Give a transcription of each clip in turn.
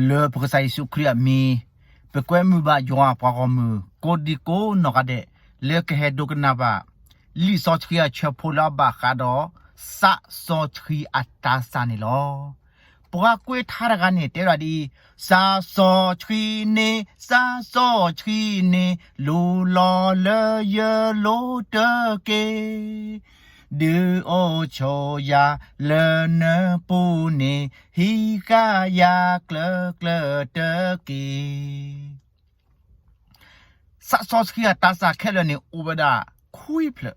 လၢပကစၢ်ယ့ၣ်ၡူးခရံာ်အမံၤ, ပကွဲမုာ်ဘၣ်ယွၤပှၤဂီၢ်မုၢ် ကိးဒံကိးနီၢ်ဂၤဒဲး လၢကဟဲဒိကနၣ်ဘၣ် လံာ်စီဆှံအဆၢဖိလၢအဘၣ်ဃးဒီး သးစီဆှံအတၢ်စၢ်န့ၣ်လီၤ. ပှၤကွဲးထါတဂၤန့ၣ် တဲဝဲဒၣ်ဒ်အံၤ, သးစီဆှံန့ၣ်, သးစီဆှံန့ၣ်, လူလီၤလၢယလိၤတက့ၢ်. ဒုးအိၣ်ဆိးယၤလၢနပူၤန့ၣ်, ဟံးဃာ်ယၤကျၢၤကျၢၤတက့ၢ်. သးစီဆှံအတၢ်စၢ်ခဲလၢာ်န့ၣ် အိၣ်ဝဲဒၣ်ခွံဖျၢၣ်.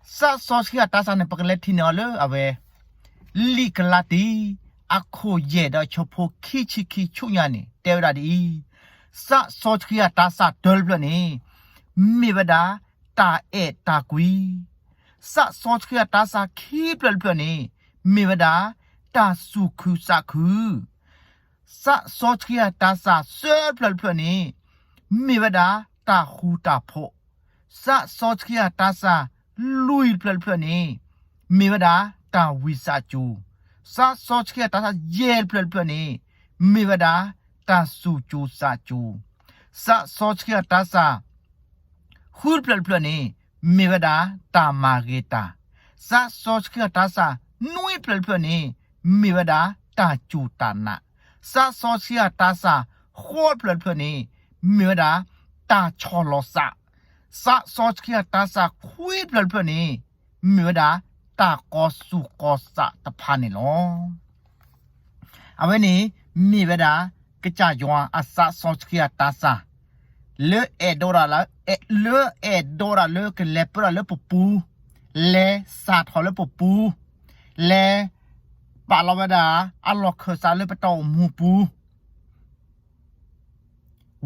သးစီဆှံအတၢ်စၢ်န့ၣ် ပကလဲၤထံၣ်န့ၢ်အီၤလၢအဝဲ လံာ်ကလၤတံ အခိၣ်ယဲၢ်ဒီးဆၢဖိခံဆံခံဆူညါန့ၣ် တဲဝဲဒၣ်ဒ်အံၤ, သးစီဆှံအတၢ်စၢ်တၢတဖျၢၣ်န့ၣ် မ့ၢ်ဝဲဒၣ်တၢ်အဲၣ်တၢ်ကွံ. သးစီဆှံအတၢ်စၢ်ခံဖျၢၣ်တဖျၢၣ်န့ၣ် မ့ၢ်ဝဲဒၣ်တၢ်သူၣ်ခုသးခု. သးစီဆှံအတၢ်စၢ်သၢဖျၢၣ်တဖျၢၣ်န့ၣ် မ့ၢ်ဝဲဒၣ်တၢ်ဃူတၢ်ဖိး. သးစီဆှံအတၢ်စၢ်လွံၢ်ဖျၢၣ်တဖျၢၣ်န့ၣ် မ့ၢ်ဝဲဒၣ်တၢ်ဝံသးစူၤ. သးစီဆှံအတၢ်စၢ်ယဲၢ်ဖျၢၣ်တဖျၢၣ်န့ၣ် မ့ၢ်ဝဲဒၣ်တၢ်စူၤစူၤသးစူၤ. သးစီဆှံအတၢ်စၢ် ဃုဖျၢၣ်တဖျၢၣ်န့ၣ် မ့ၢ်ဝဲဒၣ်တၢ်မၤဂ့ၤတၢ်. သးစီဆှံအတၢ်စၢ်နွံဖျၢၣ်တဖျၢၣ်န့ၣ် မ့ၢ်ဝဲဒၣ်တၢ်စူၢ်တၢ်နာ်. သးစီဆှံအတၢ်စၢ်ဃိးဖျၢၣ်တဖျၢၣ်န့ၣ် မ့ၢ်ဝဲဒၣ်တၢ်ဆီၣ်လီၤသး. သးစီဆှံအတၢ်စၢ်ခွံဖျၢၣ်တဖျၢၣ်န့ၣ် မ့ၢ်ဝဲဒၣ်တၢ်ကီၤသူၣ်ကီၤသးတဖၣ်န့ၣ်လီၤ. အဝဲန့ၣ် မ့ၢ်ဝဲဒၣ် ကစၢ်ယွၤအသးစီဆှံအတၢ်စၢ် လၢအဲၣ်ဒိးဒၣ်လၢ လၢအဲၣ်ဒိးဒၣ်လၢကလဲၤပၢဒၣ်လၢပပူၤ, လဲၤစးထီၣ်လၢပပူၤ, လဲၤပာ်လီၤဝဲဒၣ် အလီၢ်ခၢၣ်စးလၢပတၢ်အိၣ်မူပူၤ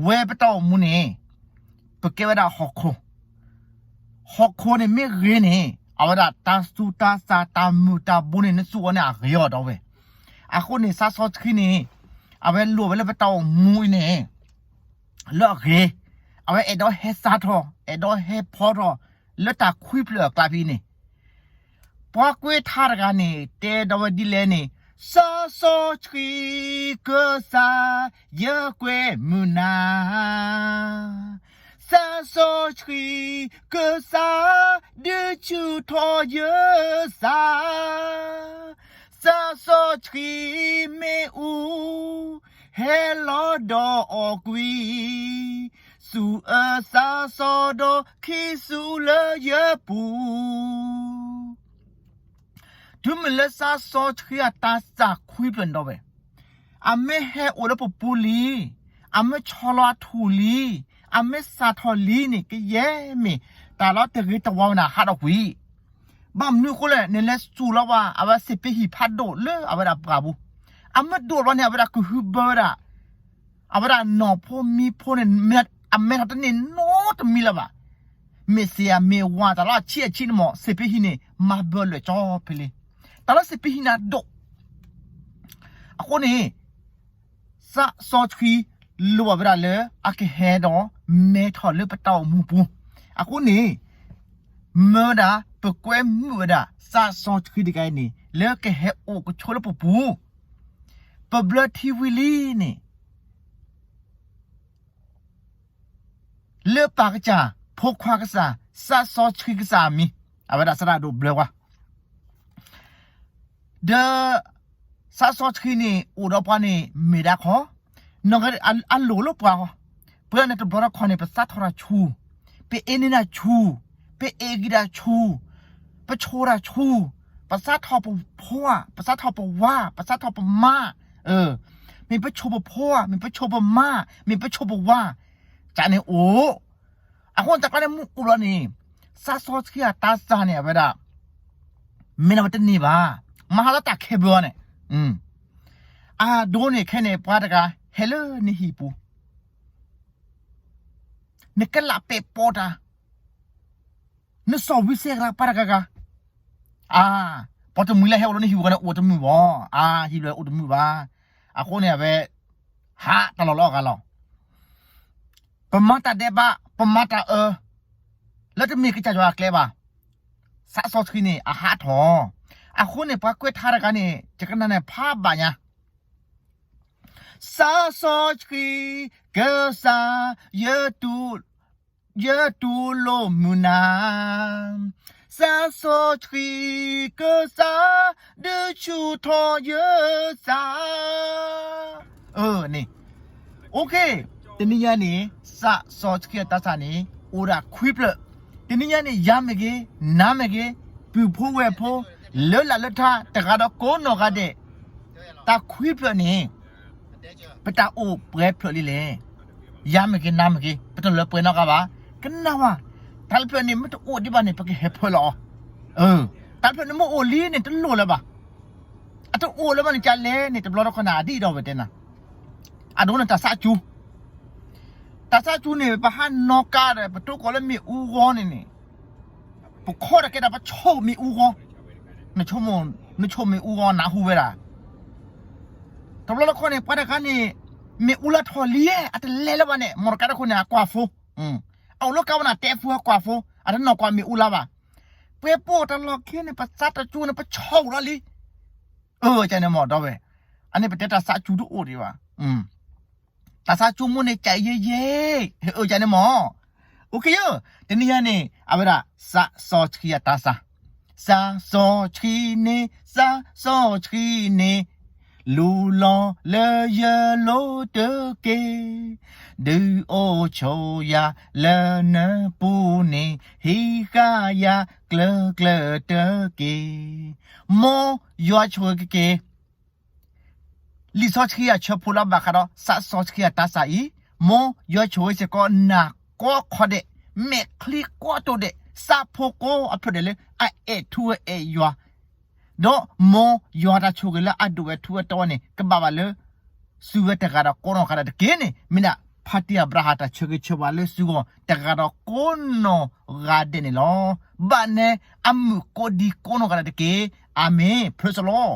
ဝဲပတၢ်အိၣ်မူန့ၣ် ပကဲဝဲဒၣ်ဟီၣ်ခိၣ်, ဟီၣ်ခိၣ်န့ၣ်မ့ၢ်ဂ့ၤန့ၣ် အဝဲဒၣ်တၢ်သူၣ်တၢ်သၣ်တၢ်မုာ်တၢ်ဘိန့ၣ် နသူၣ်အီၤန့ၣ်အဂ့ၤအီၤဒီးဝဲ. အဃိန့ၣ် သးစီဆှံန့ၣ် အဝဲလိၣ်ဝဲလၢပတၢ်အိၣ်မူအံၤန့ၣ် လၢအဂ့ၤ, အဝဲအဲၣ်ဒိးဟဲစးထီၣ် အဲၣ်ဒိးဟဲဖီထီၣ် လၢတၢ်ခွံဖျၢၣ်အကျါဖဲန့ၣ် ပှၤကွဲးထါတဂၤန့ၣ် တဲဒီးဝဲဒ်လဲၣ်န့ၣ်, သးစီဆှံ ကစၢ် ယကွဲမုာ်နၤ, သးစီဆှံ ကစၢ် ဒုးဆူၣ်ထီၣ်ယသး, သးစီဆှံမ့ၣ်အူ ဟဲလီၤဒီးအီၣ်ကွံာ် သူၣ်အၢသးစီဒီး ခံဆူၣ်လၢယပူၤ. တုၤမ့ၢ်လၢသးစီဆှံအတၢ်စၢ်ခွံဖျၢၣ်န့ၣ်ဒီးဝဲ, အမ့ၢ်ဟဲအိၣ်လၢပပူၤလံ, အမ့ၢ်ဆီၣ်လီၤအထူၣ်လံ, အမ့ၢ်စးထီၣ်လံန့ၣ် ကယဲၢ်မ့ၢ်တၢ်လၢတဂ့ၤတဝါဝဲန့ၣ် ဟးထီၣ်ကွံာ်. ဘၣ်မနုၤအဃိလဲၣ်, နလဲၤစူၢ်လီၤဝဲ အဝဲစ့းပ့ဟံၣ်ဖးဒိၣ်လၢအဝဲဒၣ်ပှၢ်ပူၤ, အမ့ၢ်ဒိၣ်လီၤန့ၣ် အဝဲဒၣ်ကဟုဘၢဝဲဒၣ် အဝဲဒၣ်နီၢ်ဖိမံၤဖိန့ၣ် အမဲထီၣ်တန့ၢ်နီတမံၤလၢၤဘၣ်. မ့ၢ်စ့အမ့ၢ်ဝါ တၢ်လၢအဆံးအဆံးန့ၣ်မ့ၢ် စ့းပ့ဟံၣ်န့ၣ် မၤဘၢလၢာ်ကၠီဖဲလံ. တၢ်လၢစ့းပ့ဟံၣ်န့ၣ်အဒိၣ်. အဃိန့ၣ် သးစီဆှံလိၣ်ဘၣ်ဝဲဒၣ်လၢ အကဟဲဒီးမဲထီၣ်လၢပတၢ်အိၣ်မူပူၤ. အဃိန့ၣ် မၢဝဲဒၣ် ပကွဲမုာ်ဝဲဒၣ် သးစီဆှံတဂၤအံၤန့ၣ် လၢကဟဲအိၣ်ကဆိးလၢပပူၤ, ပဘျၢထံဝံၤလံန့ၣ် လၢပၢ်ကစၢ်, ဖိခွါကစၢ်, သးစီဆှံကစၢ်အမံၤ, အဝဲဒၣ်သရၣ်ဒိၣ်ဘျၢဝဲ ဒီး သးစီဆှံန့ၣ် အိၣ်ဒီးပှၤန့ၣ် မ့ၢ်ဒၣ်ခီ, နီၢ်က အလိၣ်လၢပှၤ, ပှၤန့ၣ်တဘျီတခီၣ်န့ၣ် ပသးထီၣ်တၢ်ဆူၣ်, ပအ့န့ၢ်တၢ်ဆူၣ်, ပအ့ဂံၢ်တၢ်ဆူၣ်, ပဆိၣ်တၢ်ဆူၣ်, ပသးထီၣ်ပဖိဧါ, ပသးထီၣ်ပဝၤ, ပသးထီၣ်ပမါ, မ့ၢ်ပဆိၣ်ပဖိဧါ, မ့ၢ်ပဆိၣ်ပမါ, မ့ၢ်ပဆိၣ်ပဝၤ, ကန့ၣ်အိၣ် အဃိန့ၣ် တၢ်ကျါန့ၣ်မ့ၢ်အိၣ်လီၤန့ၣ် သးစီဆှံအတၢ်စၢ်န့ၣ် အဝဲဒၣ် မ့ၢ်နဝဲတန့ၢ်ဘၣ်, မၤဟးလၢတၢ်ခဲဘၢန့ၣ်, အဒိန့ၣ်ခဲန့ၣ် ပှၤတဂၤ ဟဲလၢနဟံၣ်ပူၤ, နကလးပဲာ်ပိာ်တၢ်, နစီၣ်ဝံစဲကလးပှၤတဂၤဂၤ, အါ, ပှၤတမှံၤလၢဟဲအိၣ်လၢနဟံၣ်ပူၤန့ၣ် အိၣ်တမုာ်ဘၣ်, အါ, ဟံၣ်လၢအိၣ်တမုာ်ဘၣ်, အဃိန့ၣ် အဝဲ ဟးတၢ်လီၢ်လၢအဂၤလီၤ. ပမၤတၢ်ဒဲးဘး, ပမၤတၢ်အၢ, လၢတမ့ၢ်ကစၢ်ယွၤအကျဲဘၣ်, သးစီဆှံန့ၣ် အဟးထီၣ်, အဃိန့ၣ် ပှၤကွဲးထါတဂၤန့ၣ် ယကနၣ်န့ၣ်ဖးဘၣ်ညါ, စးစီဆှံကစၢ်, ယ ယတူၢ်လိာ်မုာ်နၤ, စးစီဆှံ ကစၢ် ဒုးဆူၣ်ထီၣ်ယစၢ်, န့ၣ်, တနံၤညါန့ၣ် စးစီဆှံအတၢ်စၢ်န့ၣ် အိၣ်ဒၣ်ခွံဖျၢၣ်, တနံၤညါန့ၣ် ယၤမ့ၢ်ဂ့ၤ, နၤမ့ၢ်ဂ့ၤ, ပုၢ်ဖိဝဲၢ်ဖိ, လၢလၢ်လၢထါ တဂၤဒီးကိးနီၢ်ဂၤဒဲး, တၢ်ခွံဖျၢၣ်န့ၣ် ပတၢ်အိၣ်ပှဲၤဖျၢၣ်လံလဲၣ်. ယၤမ့ၢ်ဂ့ၤ နၤမ့ၢ်ဂ့ၤ ပတလၢပှဲၤနီတဂၤဘၣ်, ကနၣ်ဝဲ, တၢ်တဖျၢၣ်န့ၣ် မ့ၢ်တအိၣ်ဒံးဘၣ်န့ၣ် ပကဟဲဖၢလီၤအီၤ, တၢ်တဖျၢၣ်န့ၣ် မ့ၢ်အိၣ်လံန့ၣ် တလိၣ်လၢၤဘၣ်, အတအိၣ်လၢၤဘၣ်န့ၣ် ကလဲၣ်န့ၣ် တဘျီတခီၣ်န့ၣ် အဒ်အံၤဒီးဝဲတဲနၤ, အဒိန့ၣ်တၢ်ဆးကၠူ တၢ်ဆးကၠူန့ၣ် ပဟးနီၣ်ကါဒီး ပတိၢ်ကီးလၢမ့ၣ်အူဂီၢ်န့ၣ်န့ၣ်, ပခီၣ်တၢ်ကဲဒီး ပဆိၣ်မ့ၣ်အူဂီၢ်, နဆိၣ်မ့ၣ်အူဂီၢ် နၢ်ဟူဝဲဒၣ်, တဘျီတခီၣ်န့ၣ် ပှၤတဂၤန့ၣ် မ့ၣ်အူလၢထီၣ်လံ, အတလဲၤလၢၤဘၣ်န့ၣ် မီၢ်တကါတခိၣ်န့ၣ် အကွၢ်ဖိ, အအိၣ်လၢကါဝဲန့ၣ် တဲဖုအကွၢ်ဖိ, အတနီၢ်ကွၢ်မ့ၣ်အူလၢၤဘၣ်, ပှဲၤပိာ်တၢ်လီၢ်ခံန့ၣ် ပသးတကၠူန့ၣ် ပဆိၣ်လီၤလံ, အၢ ကန့ၣ်မီၢ်ဒီးဝဲ, အန့ၣ်ပတဲတၢ်ဆးကၠူတအိၣ်ဒံးဘၣ် တၢ်ဆးကၠူမိၢ်န့ၣ် ကယဲၢ်ယဲၢ်, အၢ ကန့ၣ်မီၢ်, အိၣ်ခ့ယၢ်, တနံၤညါန့ၣ် အဝဲဒၣ် စးစီဆှံအတၢ်စၢ်, စးစီဆှံန့ၣ် စးစီဆှံန့ၣ်, လူလီၤလၢယလိၤတက့ၢ်, ဒုးအိၣ်ဆိးယၤလၢနပူၤန့ၣ်, ဟံးဃာ်ယၤကျၢၤကျၢၤတက့ၢ်, မ်ယွၤဆိၣ်ဂ့ၤက့ၤ လံာ်စီဆှံအဆၢဖိလၢအဘၣ်ဃးဒီး စးစီဆှံအတၢ်စၢ်အံၤ, မ်ယွၤဆိၣ်ဂ့ၤစ့ၢ်ကီးနၤကိးခီဒဲး, မဲာ်ချံကိးတိာ်ဒဲး, စးဖိကိးအဖျၢၣ်ဒဲးလၢ အအဲၣ်ထူဝဲအဲၣ်ယွၤ, ဒီးမ်ယွၤတၢ်ဆိၣ်ဂ့ၤလၢအဒိၣ်ဝဲထူဝဲတီဝဲန့ၣ် ကဘၣ်ဘၣ်လၢ စုဝဲတဂၤဒီးကိးနီၢ်ဂၤဒဲးတက့ၢ်န့ၣ် မ့ၢ်ဒၣ် ဖါတံၢ်အၤဘြၤဟၣ်တၢ်ဆၢဂ့ၤဆၢဝါလၢစုဂီၢ် တဂၤဒီးကိးနီၢ်ဂၤဒဲးန့ၣ်လီၤ. ဘၣ်နဲအမုာ်ကိးဒံကိးနီၢ်ဂၤဒဲးတက့ၢ်. အၤမ့ၣ်, Praise the Lord.